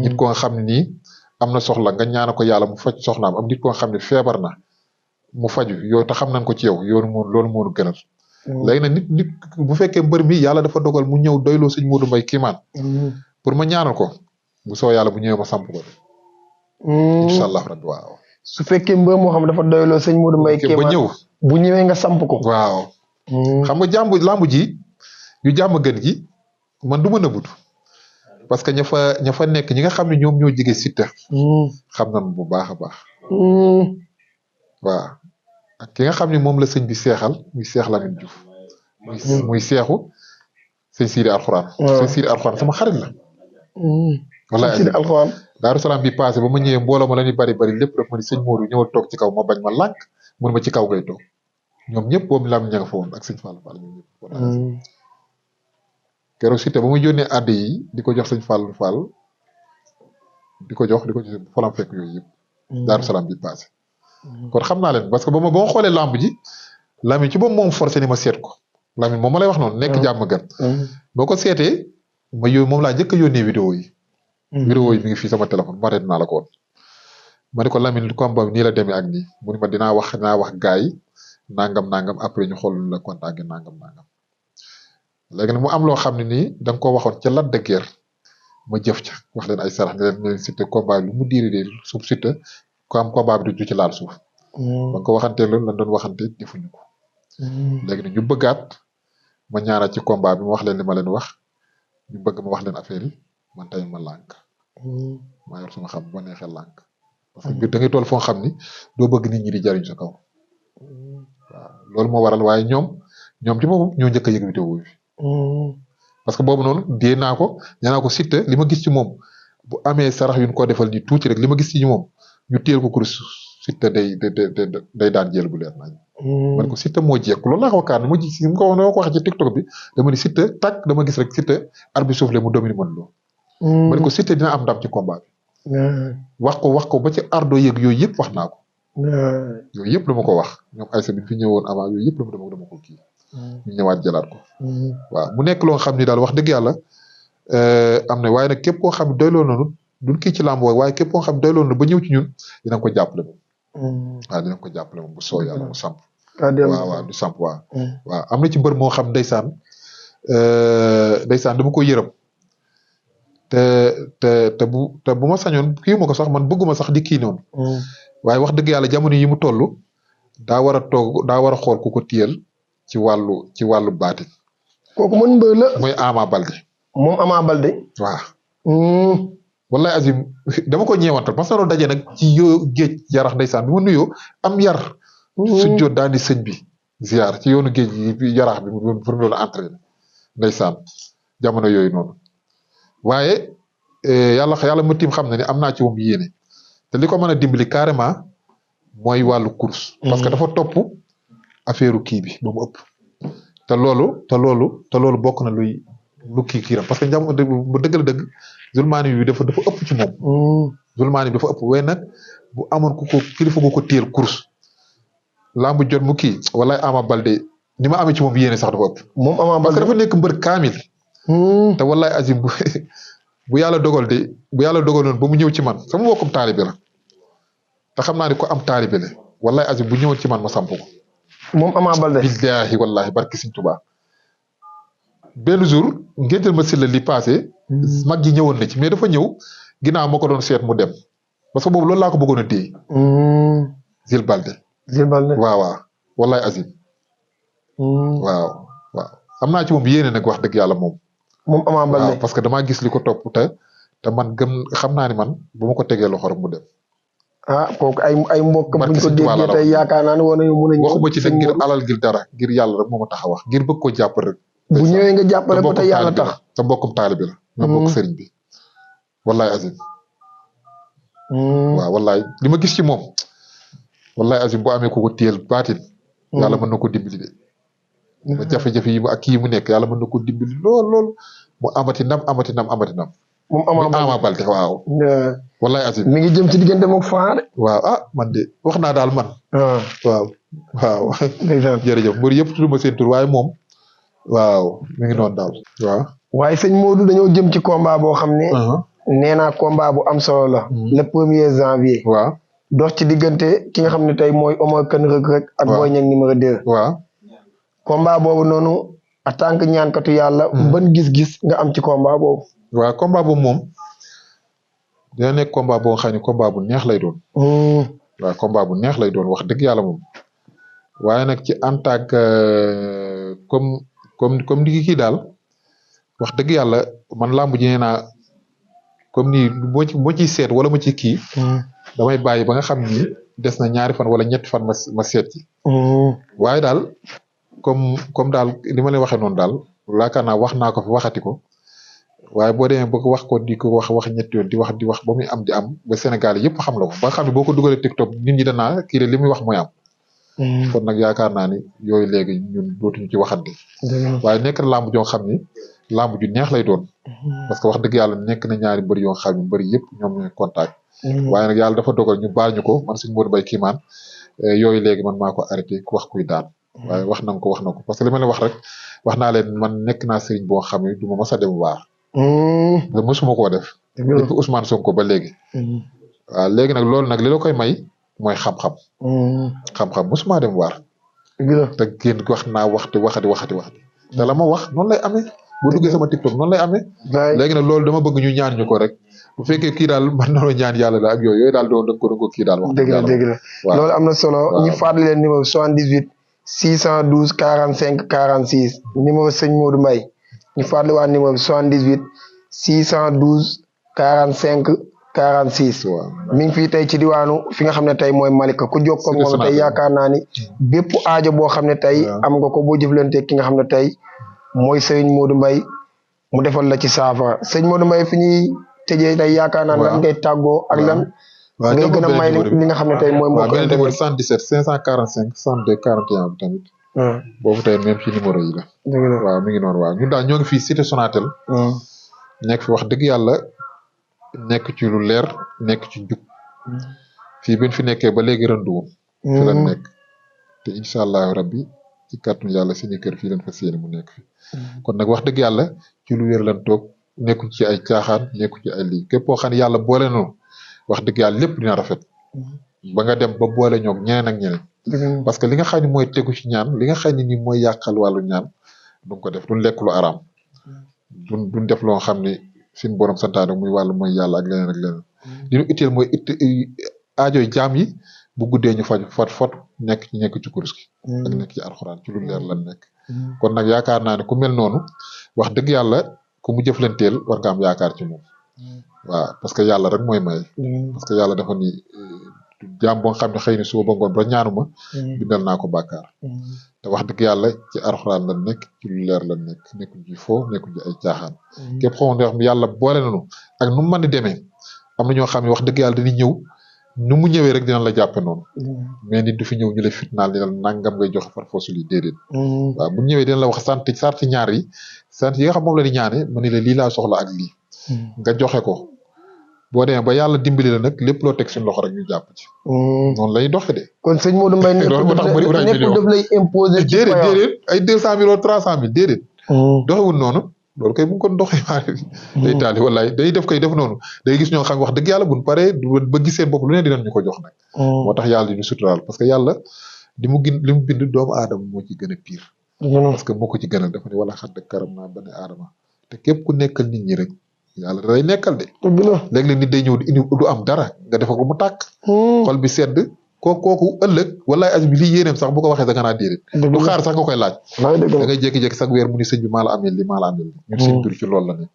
nit ko nga xam ne nii am na soxla nga ñaana ko yàlla mu faj soxnaam am nit ko nga xam ne feebar na mu faju yow te xam nañ ko ci yow yoonu moo loolu moo gënal. léegi nag nit bu fekkee mbër mi yàlla dafa dogal mu ñëw doyloo sëñ Modou Mbaye kiimaan pour ma ñaanal ko bu soo yàlla bu ñëwee ma samp ko. incha allah rabbi waaw. su fekkee mbër moo xam dafa doyloo sëñ Modou Mbaye kiimaan ba ñëw bu ñëwee nga samp ko. waaw. xam nga lamb ji yu jàmm gën gi man du ma nëbbutu parce que ña fa nekk ñi nga xam ne ñoom ñoo jege Siteu. xam nañ bu baax a baax. waaw. ak ki nga xam ne moom la sëñ bi seexal muy Seex Lamine Diouf muy seexu sëñ Sidi Alxuraan. sëñ Sidi Alxuraan sama xarit la. wallaay Sidi Alxuraan. Daaru Salaam bi passé ba ma ñëwee mbooloo ma la ñuy bari lépp rek ma ni sëñ Modou ñëwal toog ci kaw ma bañ ma lànk mun ma ci kaw ngay toog ñoom ñëpp boobu lam ña nga fa woon ak sëñ Fallou Fall ñoom ñëpp. keroog Siteu ba muy yónnee àddi yi di ko jox sëñ Fallou Fall di ko jox falam fekk yooyu yëpp. Daaru Salaam bi passé. kon xam naa leen parce que ba ma xoolee lamb ji Lamine ci boobu moom forcé ni ma seet ko Lamine moom ma lay wax noonu. nekk jàmm gan. boo ko seetee moom laa njëkk a yónnee vidéo yi. vidéo yi mi ngi fii sama téléphone ma reet naa la ko woon. ma ne ko Lamine combat bi nii la demee ak nii mu ne ma dinaa wax gars yi nangam après ñu xool la contacté nangam. léegi nag mu am loo xam ne nii da nga koo waxoon ca Lac de Guiers ma jëf ca wax leen ay sarax ne leen Siteu combat bi lu mu diiri suuf Siteu ko am combat bi du ci laal suuf. ba nga ko waxantee loolu lan doon waxante defuñu ko. léegi nag ñu bëggaat ma ñaanal ci combat bi ma wax leen li ma leen wax ñu bëgg ma wax leen affaire yi man tey ma lànk. maa yor sama xam ba neexee lànk. parce que da ngay toll foo xam ni doo bëgg nit ñi di jariñ sa kaw. waaw loolu moo waral waaye ñoom ci boppam ñoo njëkk a yëg vidéo bi. parce que boobu noonu dee naa ko nee naa ko Siteu li ma gis ci moom bu amee sarax yu ñu ko defal nii tuuti rek li ma gis ci moom ñu téel ko kurus Siteu day daan jël bu leer nañ. man ko Siteu moo jekk loolu laa ko waxtaan ma gis ko waxee ci TikTok bi dama ni Siteu tàkk dama gis rek Siteu arbitre soufflé mu domine mën loo. man ko Siteu dina am ndam ci combat bi. wax ko ba ci ardo yëg yooyu yëpp wax naa ko. yooyu yëpp dama ko wax ñoom Aïssa bi fi ñëwoon avant yooyu yëpp dama ko kii. ñu ñëwaat jëlaat ko. waaw mu nekk loo xam ni daal wax dëgg yàlla am na waaye nag képp koo xam ne doyloo noonu duñ kii ci làmb waaye képp koo xam ne doyloo noonu ba ñëw ci ñun dinañ ko jàppale moom. waaw dinañ ko jàppale moom bu soo yàlla mu samp. waaw du samp waaw. waaw am na ci mbër moo xam ndeysaan dama ko yërëm te bu ma sañoon kii ma ko sax man bëgguma sax di kii noonu. waaye wax dëgg yàlla jamono yi mu toll daa war a xool ku ko téyel ci wàllu baati. kooku mën mbër la. mooy Ama Balde. moom Ama Balde. waaw. wallahi azim dama ko ñeewantal parce que dañoo daje nag ci géej yarax ndeysaan bi ma nuyoo am yar. su jot daani sëñ bi ziar ci yoonu géej gi yarax bi mu doon entraîné ndeysaan jamono yooyu noonu. waaye yàlla ma tiim xam na ne am naa ci moom yéene te li ko mën a dimbali carrément mooy wàllu course. parce que dafa topp. affaire kii bi ba mu ëpp te loolu bokk na lu kiiram parce que jamono bu dëgg la dëgg zulmaani bi dafa ëpp ci moom. zulmaani bi dafa ëpp waaye nag bu amoon ku ko kilifa gu ko téyel course lambu jot mu kii wala Ama Balde ni ma amee ci moom yéene sax dafa ëpp. moom Ama Balde parce que dafa nekk mbër kaamil. te wallaay azim bu yàlla dogaloon ba mu ñëw ci man sama mbokkum taalibe la te xam naa ne ko am taalibe la wallahi azim bu ñëwoon ci man ma samp ko. moom Ama Baldé. billahi wallahi barki Sëñ Tuubaa benn jour ngéntal ma silla li passé. mag ji ñëwoon na ci mais dafa ñëw ginnaaw ma ko doon seet mu dem parce que boobu loolu laa ko bëggoon a téye. Zil Baldé. waaw wallahi azim. waaw am naa ci moom yéene nag wax dëgg yàlla moom. Ama Baldé waaw parce que damaa gis li ko topp te man xam naa ni man bu ma ko tegee loxo rek mu dem. kooku ay mbokk buñ ko déggee tey yaakaar naa ne war nañu mën a. waxuma ci nag ngir alal ngir dara ngir yàlla rek moo ma tax a wax ngir bëgg ko jàpp rek. bu ñëwee nga jàppale ko te yàlla tax te mbokkum taalibe la. ñoo bokk sëriñ bi. wallahi azim. waaw wallahi li ma gis ci moom. wallahi azim bu amee ko téyel baatin. yàlla mën na ko dimbali de. ba jafe-jafe yi ak kii mu nekk yàlla mën na ko dimbali lool mu amati ndam. moom Ama Baldé waaw. wallahi azim mi ngi jëm ci diggante moom Franc de. waaw man de wax naa daal man. waaw. jërëjëf mbir yëpp tudd ma seen tur waaye moom. waaw mi ngi noonu daal. waaw. waaye sëñ Modou dañoo jëm ci combat boo xam ne. nee naa combat bu am solo la. le 1er janvier. waaw. dox ci diggante ki nga xam ne tey mooy Omar Kane Reug Reug ak Boy Niang numéro 2. waaw. combat boobu noonu en tant que ñaankatu yàlla. ban gis-gis nga am ci combat boobu. waaw combat boobu moom dina nekk combat boo xam ne combat bu neex lay doon. waaw combat bu neex lay doon wax dëgg yàlla moom. waaye nag ci en tant que comme ni kii daal wax dëgg yàlla man làmb ji nee naa comme ni moo ciy seet wala ma ci kii. damay bàyyi ba nga xam ni des na ñaari fan wala ñetti fan ma seet ci. waaye daal comme daal li ma leen waxee noonu daal laakaar naa wax naa ko fi waxati ko. waaye boo demee bëgg wax ko di ko wax ñetti yoon di wax ba muy am di am ba Sénégal yëpp xam la ko ba nga xam ne boo ko dugalee TikTok nit ñi danaa kii de li muy wax mooy am. kon nag yaakaar naa ni yooyu léegi ñun dootuñu ci waxante. waaye nekk na làmb joo xam ni làmb ju neex lay doon. parce que wax dëgg yàlla nekk na ñaari mbër yoo xam ne mbër yëpp ñoom ñooy contact. waaye nag yàlla dafa dogal ñu baal ñu ko man Sëñ Modou Mbaye Kimane yooyu léegi man maa ko arrêté ku wax kuy daan. waaye wax na ko parce que li ma leen wax rek wax naa leen man nekk naa sëriñ boo xam ne du ma mës a dem waar. mësuma koo def. depuis Ousmane Sonko ba léegi. waaw léegi nag loolu nag li la koy may mooy xam-xam. xam-xam mësuma dem waar. te génn wax naa waxati. te la ma wax noonu lay amee. bu duggee sama TikTok noonu lay amee. léegi nag loolu dama bëgg ñu ñaan ñu ko rek. bu fekkee kii daal man na ñaan yàlla la ak yooyu daal doon ko kii daal wax. dëgg la loolu am na solo ñu fàttali leen numéro 78 612 45 46 numéro Sëñ Modou Mbaye ñu fàttali waa numéro 78 612 45 46. mi ngi fii tey ci diwaanu fi nga xam ne tey mooy Malika ku jokkoo moom tey yaakaar naa ni bépp aajo boo xam ne tey am nga ko boo jëflante ki nga xam ne tey mooy Sëñ Modou Mbaye mu defal la ci saafara Sëñ Modou Mbaye fi ñuy tëjee tey yaakaar naa lan ngay tàggoo ak lan. waaw ngay gën a may li nga xam ne tey mooy. mbokk yi numéro 77 545 62 41 bi tamit. boobu tey même ci numéro yi la. waaw mi ngi noonu waaw ñun daal ñoo ngi fii cité Sonatel. nekk fi wax dëgg yàlla nekk ci lu leer nekk ci njub. fii bi ñu fi nekkee ba léegi rënduwul. fi la nekk te incha allah rabbi ci kàttanu yàlla suñu kër fii lañ fas yéene mu nekk fi. kon nag wax dëgg yàlla ci lu wér lan toog nekkuñ ci ay caaxaan nekkuñ ci ay lii képp koo xam ne yàlla boole noonu wax dëgg yàlla lépp dina rafet. ba nga dem ba boole ñoom ñeneen ak ñeneen. parce que li nga xam ne mooy tegu ci ñaan li nga xam ne ni mooy yàqal wàllu ñaan duñ ko def duñ lekk lu araam. duñ def loo xam ne suñu borom santaane muy wàllu mooy yàlla ak leneen ak leneen. li ñu itteel mooy aajoy jaam yi bu guddee ñu fot nekk ci kurus gi. ak nekk ci alxuraan ci lu leer lan nekk. kon nag yaakaar naa ne ku mel noonu wax dëgg yàlla ku mu jëflanteel war nga am yaakaar ci moom. waaw parce que yàlla rek mooy may. parce que yàlla dafa ni jaam boo xam ne xëy na suba ba ngoon ba ñaanuma bindal naa ko bàkkaar. te wax dëgg yàlla ci alxuraan la nekk ci lu leer la nekk nekkuñ ci foo nekkuñ ci ay caaxaan. képp xamoon ne wax yàlla boole nañu ak nu mu mën di demee am na ñoo xam ne wax dëgg yàlla dañuy ñëw nu mu ñëwee rek dina la jàppe noonu. mais nit du fi ñëw ñu lay fitnaal ni la nangam ngay joxe far foosu lii déedéet. waaw bu ñëwee dina la wax sant ñaar yi sant yi nga xam moom la di ñaane ma ne la lii laa soxla ak lii. nga joxe ko boo demee ba yàlla dimbali la nag lépp loo teg suñu loxo rek ñu jàpp ci. noonu lay doxe de. kon sëñ Modou Mbaye loolu tax bëri daf lay imposer. déedéet ay 200000 wala 300000 déedéet. doxewul noonu loolu kay bu ko doxee day taali wallaay day def koy def noonu day gis ñoo xam wax dëgg yàlla buñ paree ba gis seen bopp lu ne dinañ ñu ko jox nag moo tax yàlla di ñu suturaal parce que yàlla li mu bind doomu aadama moo ci gën a pire parce que moo ko ci gënal dafa ne wala xadd karam naa bani aadama te képp ku nekkal nit ñi rek yàlla day nekkal de léeg-léeg nit day ñëw di indi du am dara nga defal ko mu tàkk xol bi sedd kooku ëllëg wallaay as bi lii yéeneem sax bu ko waxee da nga naa déedéet du xaar sax nga koy laaj da ngay jékki-jékki sax weer mu ni sëñ bi maa la amee li maa la amee li ñun seen tur ci loolu la nekk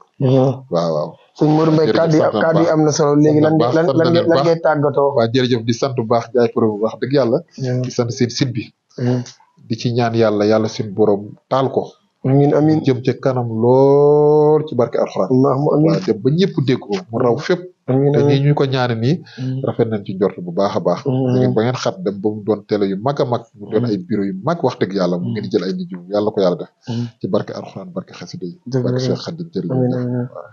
waaw waaw sëñ Modou Mbaye kàddu yi am na solo léegi lan ngay tàggatoo waaw jërëjëf di sant bu baax jaay pro bu baax dëgg yàlla di sant seen site bi di ci ñaan yàlla suñu borom taal ko amiin jëm ca kanam lool ci barke alxuraan allahumma amiin waaw dem ba ñëpp dégg ko mu raw fépp te nii ñu ko ñaane nii rafet nañ ci njort bu baax a baax léegi ba ngeen xat dem ba mu doon télé yu mag a mag mu doon ay bureau yu mag wax dëgg yàlla mu ngeen jël ay nit yu yàlla ko yàlla def ci barke alxuraan barke xasida yi barke Cheikh Khadim jërëjëf waaw